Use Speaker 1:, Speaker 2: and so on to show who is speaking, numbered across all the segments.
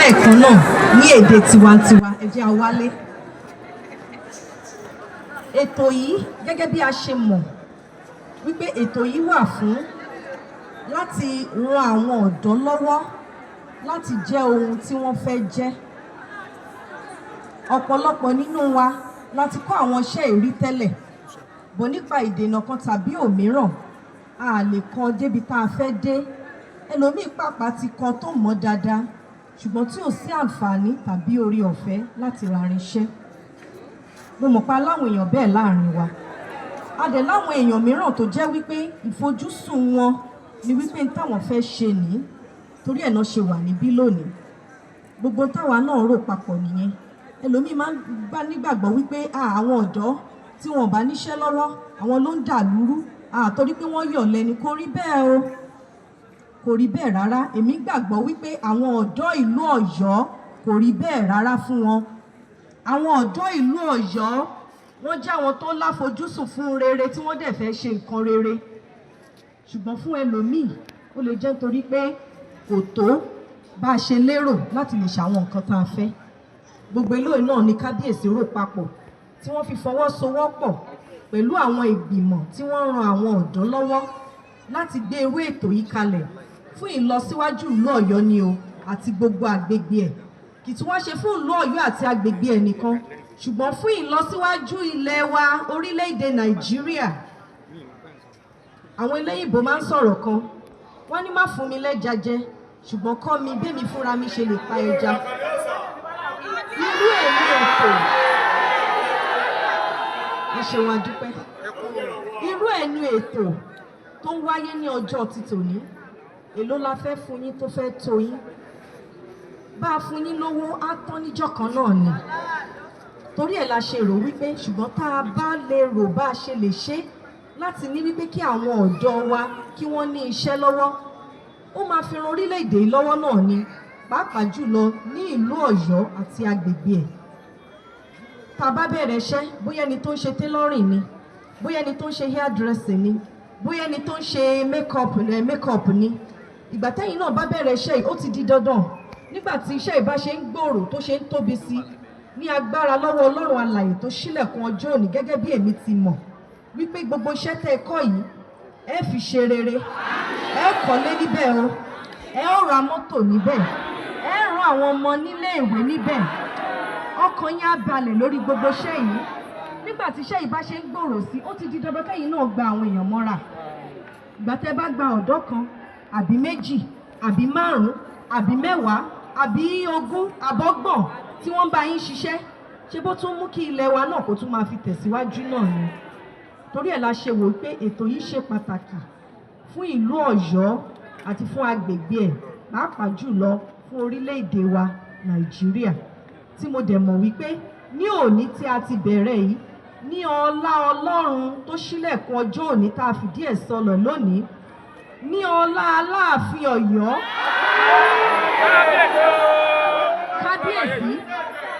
Speaker 1: Lẹ́ẹ̀kan náà, ní èdè tiwantiwa, ẹ jẹ́ a wálé. Ètò yìí, gẹ́gẹ́ bí a ṣe mọ̀ wípé ètò yìí wà fún láti ran àwọn ọ̀dọ́ lọ́wọ́ láti jẹ́ ohun tí wọ́n fẹ́ jẹ́. Ọ̀pọ̀lọpọ̀ nínú wa láti kọ́ àwọn iṣẹ́ ìrí tẹ́lẹ̀ bọ̀, nípa ìdènà kan tàbí òmíràn, a lè kọ́ débi tá a fẹ́ dé. Ẹlòmíì pàápàá ti kọ́ tó mọ̀ dáadáa, ṣùgbọ́n tí ò sí àǹfààní tàbí orí ọ̀fẹ́ láti ra irinṣẹ́. Mo mọ̀ pa láwọn èèyàn bẹ́ẹ̀ láàrin wa. A dẹ̀ láwọn èèyàn mìíràn tó jẹ́ wípé ìfojúsùn wọn ni wípé n táwọn fẹ́ ṣe ní, torí ẹ̀ náà ṣe wà níbí lónìí. Gbogbo táwa náà rò papọ̀ nìyẹn. Ẹlòmíì máa ń gbá nígbàgbọ́ wípé àwọn ọ̀dọ́ tí wọn ò bá níṣẹ́ lọ́wọ́, àwọn ló ń dà lúrú, torí pé wọ́n yọ̀lẹ ni. Kò rí bẹ́ẹ̀ o, kò rí bẹ́ẹ̀ rárá. Èmi gbàgbọ́ wípé àwọn ọ̀dọ́ ìlú Ọ̀yọ́, kò rí bẹ́ẹ̀ rárá fún wọn. Àwọn ọ̀dọ́ ìlú Ọ̀yọ́, wọ́n jẹ́ àwọn tó láfojúsùn fún rere, tí wọ́n dẹ̀ fẹ́ ṣe nǹkan rere. Ṣùgbọ́n fún ẹlòmíì, ó lè jẹ́ nítorí pé kò tó bá a ṣe lérò láti lè ṣàwọn nǹkan tá a fẹ́. Gbogbo eléyìí náà ni kábíyèsí rò papọ̀ tí wọ́n fi fọwọ́sowọ́pọ̀ pẹ̀lú àwọn ìgbìmọ̀ tí wọ́n ń ran àwọn ọ̀dọ́ lọ́wọ́ láti gbé irú ètò yìí kalẹ̀ fún ìlọsíwájú ìlú Ọ̀yọ́ ni o, àti gbogbo àgbègbè ẹ̀. Kì í tún wá ṣe fún ìlú Ọ̀yọ́ àti àgbègbè ẹ̀ nìkan, ṣùgbọ́n fún ìlọsíwájú ilẹ̀ wa, orílẹ̀-èdè Nàìjíríà. Àwọn eléyìnbó máa ń sọ̀rọ̀ kan, wọ́n ní má fún mi lẹ́ja jẹ, ṣùgbọ́n kọ́ mi bẹ́mi fúnra mi ṣe lè pa ẹja. Irú èmi ètò, ẹ ṣeun, adúpẹ́. Irú ẹnu ètò tó ń wáyé ní ọjọ́ ti tòní, èló la fẹ́ fún yín tó fẹ́ tó yín? Bá a fún yín lówó, á tán níjọ́ kan náà ni. Torí ẹ̀ la ṣe rò wípé, ṣùgbọ́n tá a bá lè rò bá a ṣe lè ṣe láti ní wípé kí àwọn ọ̀dọ́ wa kí wọ́n ní iṣẹ́ lọ́wọ́, ó máa fi ran orílẹ̀-èdè yìí lọ́wọ́ náà ni, pàápàá jùlọ ní ìlú Ọ̀yọ́ àti agbègbè ẹ̀. Tá a bá bẹ̀rẹ̀ iṣẹ́, bóyá ẹni tó ń ṣe tailoring ni, bóyá ẹni tó ń ṣe hairdressing ni, bóyá ẹni tó ń ṣe makeup ni, ìgbà tẹ́yìn náà bá bẹ̀rẹ̀ iṣẹ́ yìí, ó ti di dandan, nígbà tí iṣẹ́ yìí bá ṣe ń gbòòrò, tó ṣe ń tóbi sí, ní agbára lọ́wọ́ Ọlọ́run alàyè tó ṣílẹ̀kùn ọjọ́ òní, gẹ́gẹ́ bí èmi ti mọ̀ wípé gbogbo iṣẹ́ tẹ́ ẹ kọ́ yìí, ẹ fi ṣe rere, ẹ kọ́lé níbẹ̀ o, ẹ ó ra mọ́tò níbẹ̀, ẹ rán àwọn ọmọ nílé ìwé níbẹ̀, ọkàn yín á balẹ̀ lórí gbogbo iṣẹ́ yìí. Nígbà tí iṣẹ́ yìí bá ṣe ń gbòòrò sí, ó ti di dandan kẹ́yìn náà gba àwọn èèyàn mọ́ra. Ìgbà tẹ́ bá gba ọ̀dọ́ kan àbí méjì àbí márùn-ún àbí 10 àbí 20 àbọ́gbọ̀n tí wọ́n bá yín ṣiṣẹ́, ṣé bó tún mú kí ilẹ̀ wa náà kó tún máa fi tẹ̀síwájú náà ni. Torí ẹ̀ la ṣe wò pé ètò yìí ṣe pàtàkì fún ìlú Ọ̀yọ́ àti fún agbègbè ẹ̀, pàápàá jùlọ fún orílẹ̀-èdè wa Nàìjíríà, tí mo dẹ̀ mọ̀ wípé ní òní tí a ti bẹ̀rẹ̀ yìí, ní ọlá Ọlọ́run tó ṣílẹ̀kùn ọjọ́ òní tá a fìdí ẹ̀ sọlọ̀ lónìí, ní ọlá Aláàfin Ọ̀yọ́, Kábíyèsí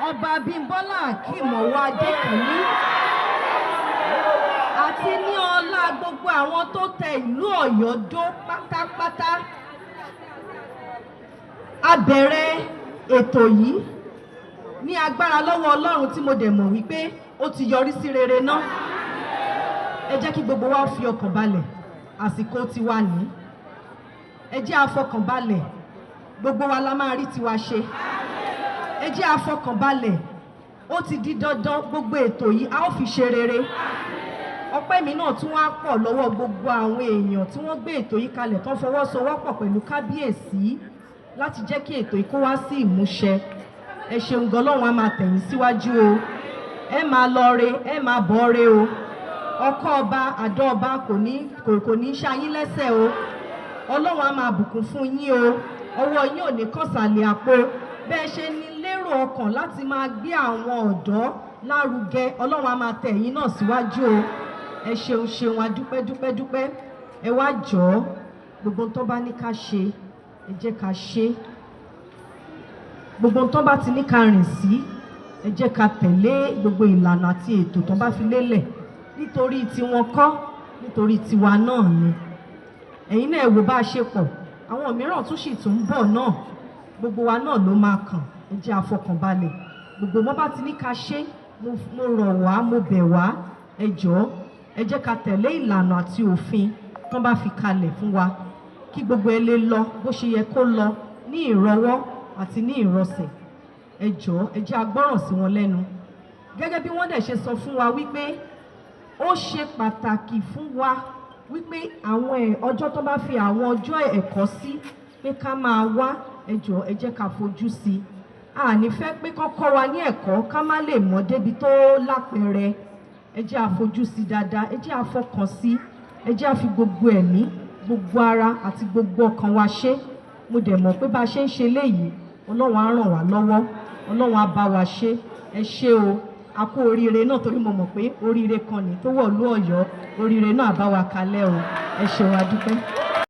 Speaker 1: Ọba Abímbọ́lá Akeem Ọwọ́adé Kìíní, àti ní ọlá gbogbo àwọn tó tẹ ìlú Ọ̀yọ́ dó pátápátá, a bẹ̀rẹ̀ ètò yìí ní agbára lọ́wọ́ Ọlọ́run, tí mo dẹ̀ mọ̀ wípé ó ti yọrí sí rere náà. Ẹ jẹ́ kí gbogbo wa fi ọkàn balẹ̀, àsìkò tiwa ní. Ẹ jẹ́ a fọkàn balẹ̀, gbogbo wa la máa rí tiwa ṣe. Ẹ jẹ́ a fọkàn balẹ̀, ó ti di dandan, gbogbo ètò yìí, a ó fi ṣe rere. Ọpẹ́ mi náà tún wá pọ̀ lọ́wọ́ gbogbo àwọn èèyàn tí wọ́n gbé ètò yìí kalẹ̀, tó fọwọ́sowọ́pọ̀ pẹ̀lú kábíyèsí láti jẹ́ kí ètò yìí kó wá sí ìmúṣẹ. Ẹ ṣeun gan. Ọlọ́run á máa tẹ̀yìn síwájú o. Ẹ máa lọ re, ẹ máa bọ̀ re o. Ọkọ ọba, àdó ọba kò ní ṣayín lẹ́sẹ̀ o. Ọlọ́run á máa bùkún fún yín o. Ọwọ́ yín ò ní kọ̀sàlẹ̀ àpò. Bẹ́ẹ̀ ṣe ní lérò ọkàn láti máa gbé àwọn ọ̀dọ́ lárugẹ, Ọlọ́run á máa tẹ̀ yín náà síwájú o. Ẹ ṣeun ṣeun, adúpẹ́ dúpẹ́ dúpẹ́. Ẹ wá jọ̀ọ́, gbogbo tó bá ní ká ṣe, ẹ jẹ́ ká ṣe. Gbogbo tó bá ti ní ká rìn sí, ẹ jẹ́ ká tẹ̀lé gbogbo ìlànà àti ètò tó bá fi lélẹ̀, nítorí tiwọn kọ́, nítorí tiwa náà ni. Ẹ̀yin náà, ẹ wò bá a ṣe pọ̀. Àwọn mìíràn tún sì tún ń bọ̀ náà. Gbogbo wa náà ló máa kàn. Ẹ jẹ́ a fọkànbalẹ̀. Gbogbo wọn bá ti ní ká ṣe, mo rọ̀ wá, mo bẹ̀ wá, ẹ jọ̀ọ́, ẹ jẹ́ ká tẹ̀lé ìlànà àti òfin tán bá fi kalẹ̀ fún wa, kí gbogbo ẹ lè lọ bó ṣe yẹ kó lọ ní ìrọwọ́ àti ní ìrọsẹ̀. Ẹ jọ̀ọ́, ẹ jẹ́ a gbọ́ràn sí wọn lẹ́nu. Gẹ́gẹ́ bí wọ́n dẹ̀ ṣe sọ fún wa wípé ó ṣe pàtàkì fún wa wípé àwọn ọjọ́ tó bá fi àwọn ọjọ́ ẹ̀kọ́ sí pé ká máa wá, ẹ jọ̀ọ́, ẹ jẹ́ ká fojú sí i. A ní fẹ́ pé kán kọ́ wa ní ẹ̀kọ́ ká má lè mọ̀ débi tó lápẹẹrẹ. Ẹ jẹ́ a fojú sí dáadáa, ẹ jẹ́ a fọkàn sí, ẹ jẹ́ a fi gbogbo ẹ̀mí, gbogbo ara àti gbogbo ọkàn wa ṣe. Mo dẹ̀ mọ̀ pé bá a ṣe ń ṣe léyìí, Ọlọ́run á ràn wá lọ́wọ́, Ọlọ́run á bá wa ṣe. Ẹ ṣé o, a kú oríire náà, torí mo mọ̀ pé oríire kan ní tó wọ̀lú Ọ̀yọ́, oríire náà bá wa kalẹ̀ o. Ẹ ṣeun, a dúpẹ́.